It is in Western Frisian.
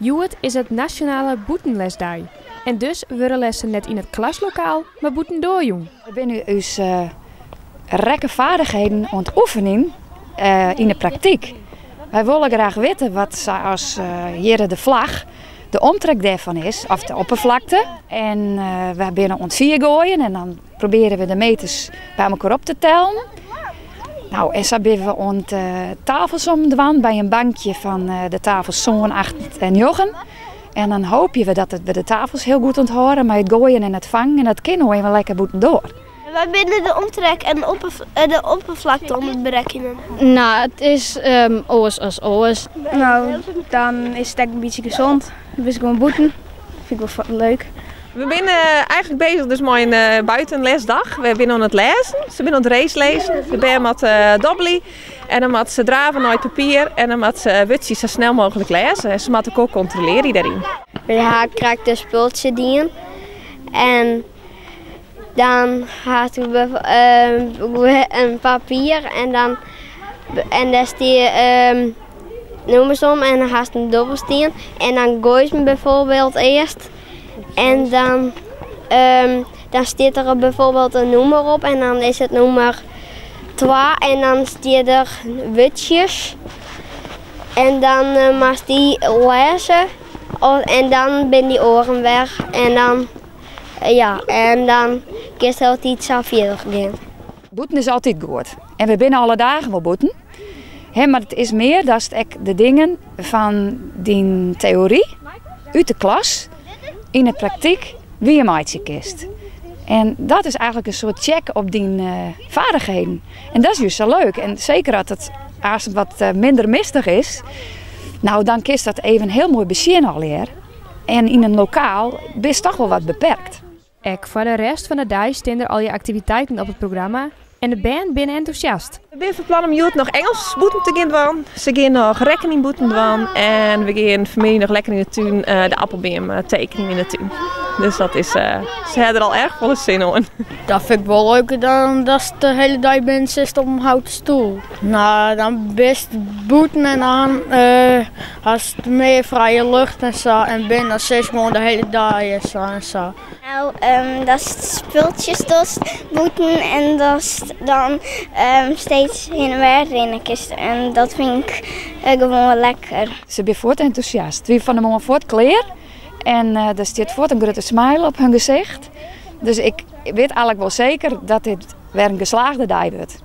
Hjoed is it nasjonale bûtenlesdei. En dus wurde lessen net yn it klaslokaal, mar bûtendoar jûn. We binne ús rekkenvaardigheden oan it oefenjen yn de praktyk. Wy wolle graach witte wat sa as hjirre de flach, de omtrek dêrfan is, of de oppervlakte. En wy binne oan it fiergoaien en dan probearje we de meters by elkoar op te tellen. Nou, en sa binne we oan it tafelsommen dwaan by in bankje fan de tafels sân, acht en njoggen. En dan hoopje we dat we de tafels hiel goed ûnthâlde mei it goaien en it fangen en dat kin no even lekker bûtendoar. Wy binne de omtrek en de opperflakte oan it berekkenjen. No, it is oars as oars. No, dan is it ek in bytsje gesond. Dan bist gewoan bûten. Fyn ik wol leuk. We binne eigenlik bezich dus mei in buitenlesdag. We binne oan it lêzen. Se binne oan it racelêzen. De bern moatte dobbelje en dan moatte se drave nei it papier en dan moatte se wurdsjes sa snel mooglik lêze. En se moatte elkoar kontrolearje dêryn. We ha krekt in spultsje dien en dan hat in papier en dan en dêr stie nûmers om en dan hast in dobbelstien en dan goaist 'm bijvoorbeeld earst en dan dan stiet der bijvoorbeeld in nûmer op en dan is it nûmer twa en dan stiet der wurdsjes en dan moatst dy lêze en dan binne dy oaren wer en dan Ja, en dan kinst altyd sa fierder gean. Bûten is altyd goed. En we binne alle dagen wol bûten. Mar it is mear datst ek de dingen fan dyn teory út de klas yn de praktyk wiermeitsje kinst. En dat is eigenlik in soart check op dyn vaardigheden. En dat is juist sa leuk. En seker as it aanst wat minder mistich is, nou dan kinst dat even hiel moai besjen allegear. En yn in lokaal bist toch wol wat beperkt. Ek foar de rest fan de dei stean der allegear aktiviteiten op it programma en de bern binne entûsjast. We binne fan plan om hjoed noch Ingelsk bûten te gean dwaan. Se gean noch rekkening bûten dwaan en we gean fanmiddei noch lekker yn de tún de appelbeam tekenjen yn de tún. Dus dat is, se ha der al erch folle sin oan. Dat fyn ik wol leuker dan datst de hiele dei binnen sitst op in houten stoel. No, dan bist bûten en dan hast mear frije lucht en sa. En binnen dan sitst gewoan de hiele dei en sa en sa. No, datst spultsjes dochst bûten en datst dan steeds hinne en wer rinne kinst. En dat fyn ik gewoan lekker. Se binne fuort entûsjast. Wie fan 'e moarn fuort klear en der stiet fuort in grutte smile op hun gesicht. Dus ik wit eigenlik wol seker dat dit wer in geslaagde dei wurdt.